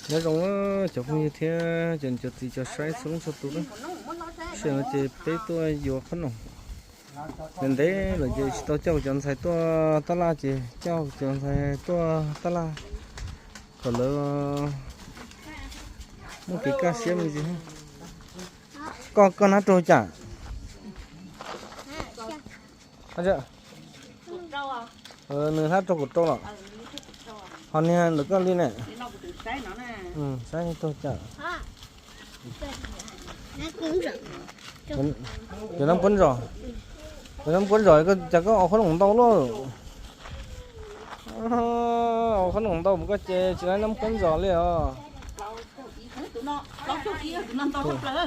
Nyob zoo cov phooj ywg thiab cov niam cov txiv cov saib txhua leej txhua tus na. Sij hawm no ces peb tuaj yuav qhob noom. Ntev ntev lawm ces tsis tau coj kuv cov ntxhais tuaj tab laj ces coj kuv cov ntxhais tuaj tab laj kom lawv muaj kev kaj siab me ntsis. Koj, koj hnab rau cas? Nws hnab rau kuv rau los? Ho niag ntawm koj li ne? Saib rau cas? Cov nab puab zos, cov nab puab zos, cas koj ua qhob noom ntau luaj? Ua qhob noom ntau mus koj ces tsis laib nab puab zos li os.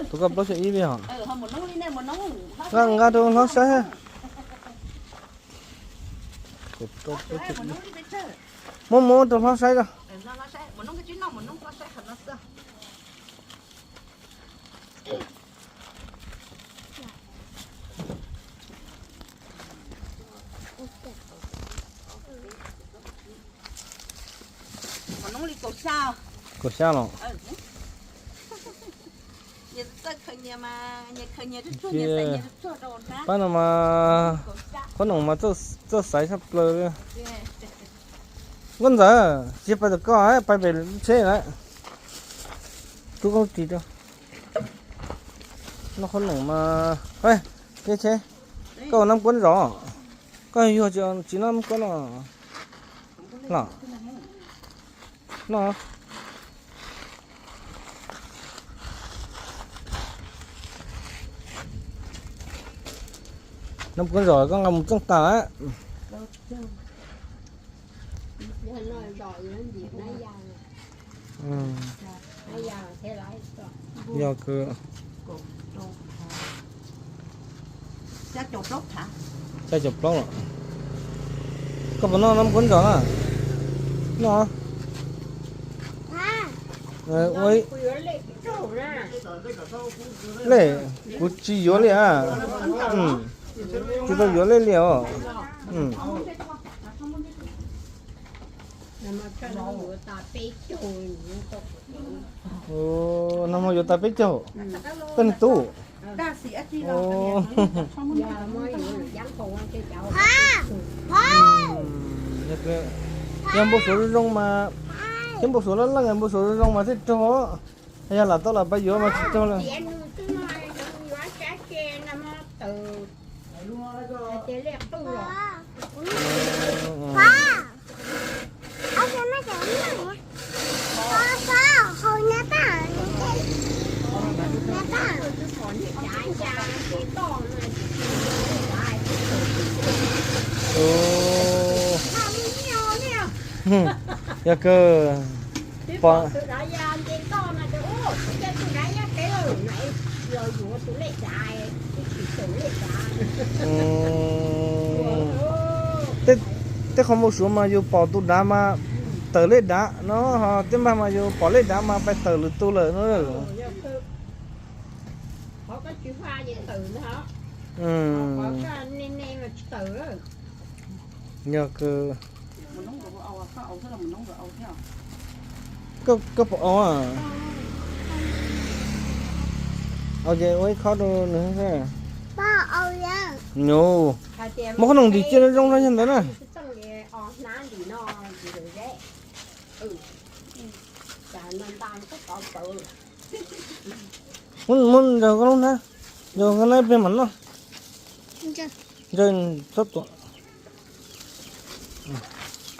Tus koj plaub caug ib li os. Nqa, nqa rau hlob saib. Muab, muab rau hlob saib os. Kaum xya los? Pab no mas qhob noom mas txawj xaiv tshaj plaws li. Nkauj Ntxawm, tsis pais tom koj, pais pem lub tsheb lawm. Tub koj ris rau. Noj qhob noom mas, teb tsheb, koj ua nab puab zos, koj yuag tsis noj nab puab no los? Noj. Nab puab zos koj nqa mus txeej tas lawm. Yog kawg. Xya caum plaub los? Koj puas noj nab puab zos na? Noj. Ua lej, kuv tsis yuav li a. Tsis tau yuav lej li os. Nag hmo yuav tas peb caug. Koj niag tub. Yog npau suav zoo zoo mas, thiab npau suav laj leej, npau suav zoo zoo mas thiaj raug. Yog lam tau lam pab yuav mas tsis raug li. Yog kawg. Pom tej qhov npau suav mas yus pom tus dav mas tawm lej dav no, ho tej npag mas yus pom lej dav mas pais tawm lwm tus lawm no. Yog kawg. Koj pom au, au ces ua ib khob rau nws. Nyuj, muab qhob noom ntim cia zoo zoo yog ntawd na. Muab ntsaws koj lub hnab, ntsaws koj hnab peg mam noj. Ntsaws txhob tuam.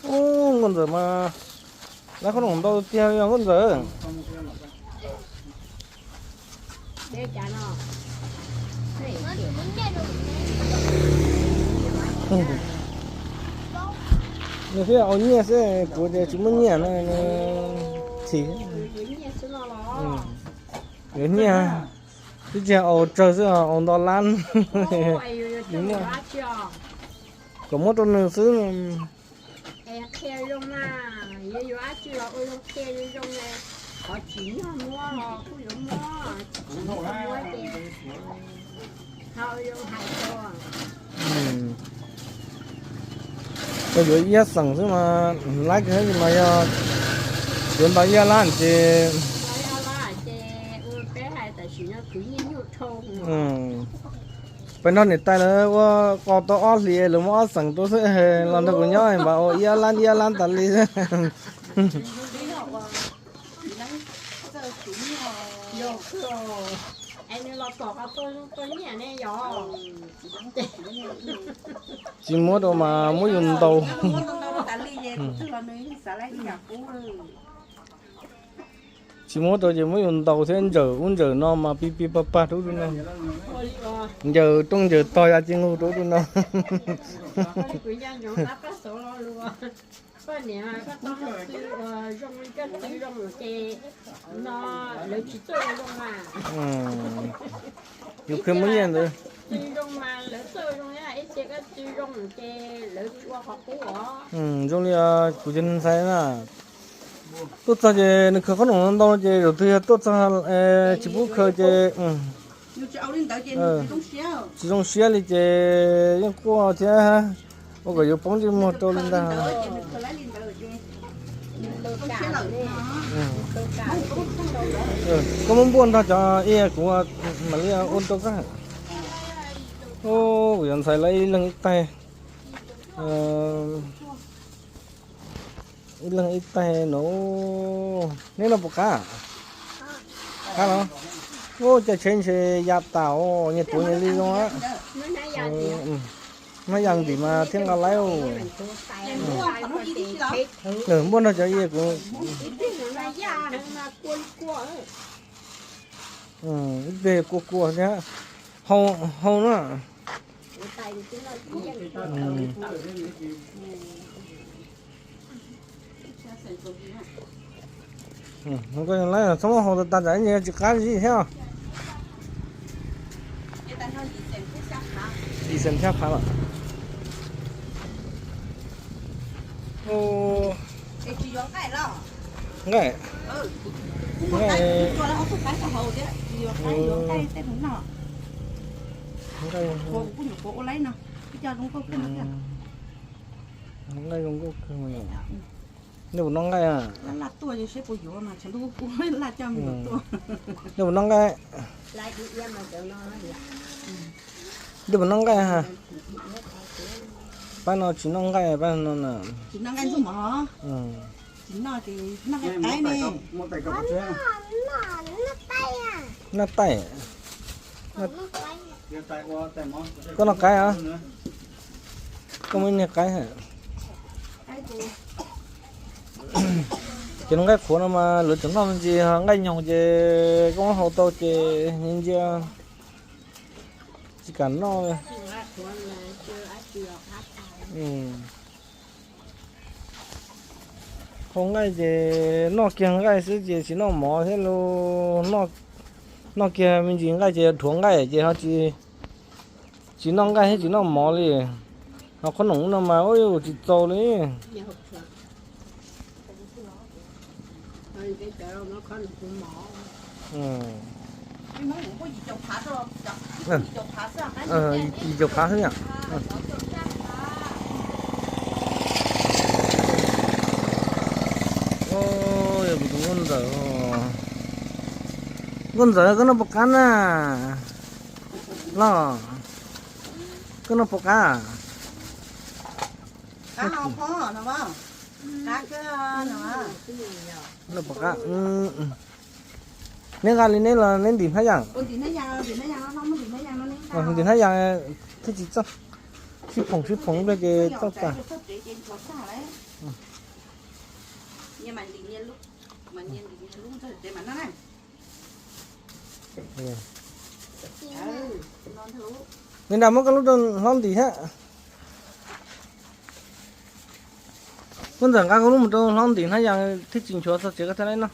Ub, nkauj ntxawm mas lab qhob noom ntau tiag li os nkauj ntxawm. Nws thiaj ua nyiaj xwb, kuv ces tsis muaj nyiaj no, nws thim. Yuav nyiaj, twb tsis yog aus tsawg xwb, aus nto lab. Kom muab rau nws xwb. Koj yuav ib yab xeem xwb mas laib kawg mas yog Yuav ntau ib lab ces peb nrog niam tais lawv ua qau tau ob hlis lawv muab ob xeem rau xwb, los nrog kuv nyob mas ua ib lab ib lab tas li. Tsis muab rau mas muab yus ntaus. Tsis muab rau ces muab yus ntaus thiab ntsawm ub ntsawm no mas pig pig pag pag rau ub rau no. Ncaws rooj ncaws tog ya ci nqug rau ub rau no. Yus qhia muab nyiaj ntawd. Zoo li kuv cov ntxhais na, tuaj txog ces nws khaws qhob noom ntau ces zaum twg yog tuaj txog tsis pub khaws ces tsis zoo siab li ces yeej quaj thiab. Ua kom yuav poob ntsej muag rau li ntag. Koj muab npuaj nrog cov ib kuv mam li ua rau koj. Kuv cov ntxhais lawv ib leeg ib taig. Ib leeg ib taig no. Neb noj puas qab? Qab los? Ua cas tsheb ntshe ya tas os, nyias tuav nyias li zoo. Hnab ya ntim mas thiab nqa laib. Npuaj nrog cov ib kuv. Ib teg kua kua thiab. Hau na. Txhob muab hau tas tas tsam ib ntsis tsis qab zib thiab. Yim xees xya phav lawm. Nqaij, nqaij, nqaij zoo nkauj kawg. Nej puas noj nqaij? Nej puas noj nqaij? Nej puas noj nqaij ha? Pab no tsis noj nqaij, pab no na. Noj taij. Koj noj qaib os? Koj muaj ib niag qaib. Ces nqaij qhuav no mas lawv tseem noj me ntsis, nqaij nyoog ces koj muab hau tau ces ntsia tsis kam noj. Hau nqaij ces noj kiag nqaij xwb ces tsis noj mov thiab los. Noj kiag me ntsis nqaij ces dhuav nqaij ces ho tsis noj nqaij thiab tsis noj mov li. Ho qhob noom no mas ua tsis txaus li. Yim caum phav xwb yom. Yog kuv tus nkauj ntxawm, nkauj ntxawm koj noj puas qab na? Los, koj noj puas qab? Noj puas qab? Neb nqa li neb los neb ntim hnab yas? Ntim hnab yas thiaj tsis txawj, sib phoom sib phoom ib pliag ces txawj tag. Li ntawd muab koj lub rau hlob ntim thiab. Muab ntxawm nqa koj lub mus rau hlob ntim hnab yas thiaj tsis nchuav txog tsev koj thiaj li noj.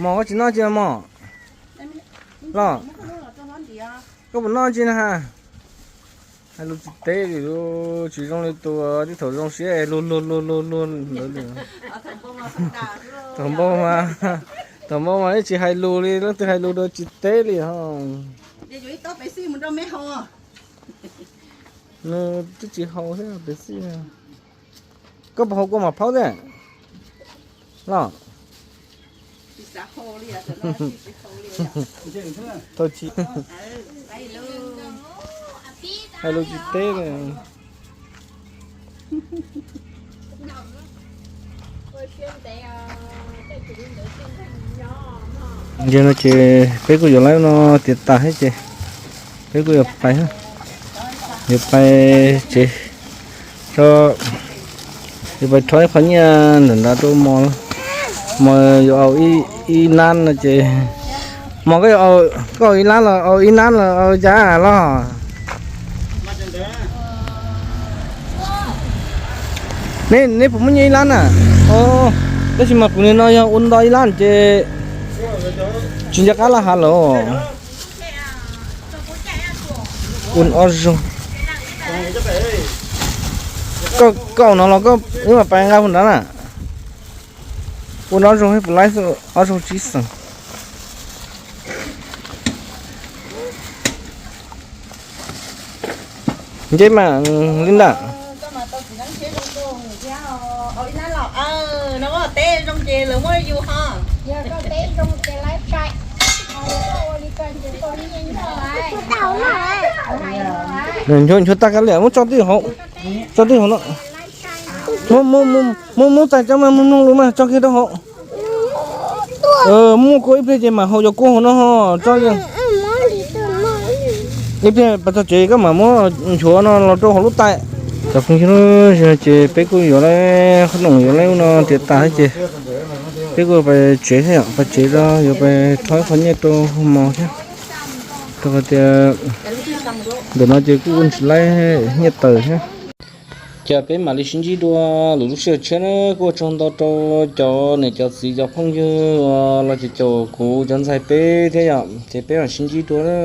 Mos koj tsis noj tsi mos? Los, koj puas noj tsi na ha? Hais lus tsis teb li, tsis zoo li tus tib thaum zoo siab luag luag luag luag luag ntawd li. Thaum npau mas, thaum npau mas ib tsis hais lus li, leej twg hais lus rau tsis teb li ho. Ces yuav ib taub pev xij mus rau meb haus. Nws twb tsis haus thiab pev xij. Koj puas haus kua mam phaub thiab los? Tsis xav haus li, tsis haus li. Thaum tsis hais lus tsis teb li. Yog no ces peb kuj yuav lawv no tiav tas thiab ces peb kuj yuav pais, yuav pais tsev, yuav pais rho ib qho nyiaj ntawm nrad rau mos. Mos yuav au ib lab no ces, mos koj yuav, koj au ib lab los au ib lab los au cas los? Neb, neb puas muaj nyiaj ib lab na? Tab sis mas kuv nim no yog ua nto ib lab ces tsis nco qab laj hav lawm. Ua ob zaug. Koj, koj no los koj wb mam pais nqa mus nrad na. Ua ob zaug, puas laib ob zaug tsib xees. Nce mas li ntawd. Nchuav, nchuav tag kav liam, muab tso twj hauv, tso twj hauv no. Muab, muab txais cov mas muab nug lus mas tso kiag rau hauv. Muaj kua ib pliag ces mam haus cov kua hauv no ho tso. Ib pliag pas txog tsev koj mam muab nchuav no los rau hauv lub tais. Cov phooj ywg, ces peb kuj yuav lawv qhob noom yuav lawv no tiav tas thiab ces peb kuj pais tsev thiab, pais tsev rau yuav pais rho ib qho nyiaj rau mos thiab. Rau qhov tias ntawm no ces kuj ua tsis laib nyiaj tawm thiab. Ces peb mam li sib ntsib dua lwm lub sij hawm tshiab na. Kuj ua tsaug ntau rau cov niam cov txiv cov phooj ywg uas los caum caum kuv cov ntxhais peb thiab yom, ces peb mam sib ntsib dua na.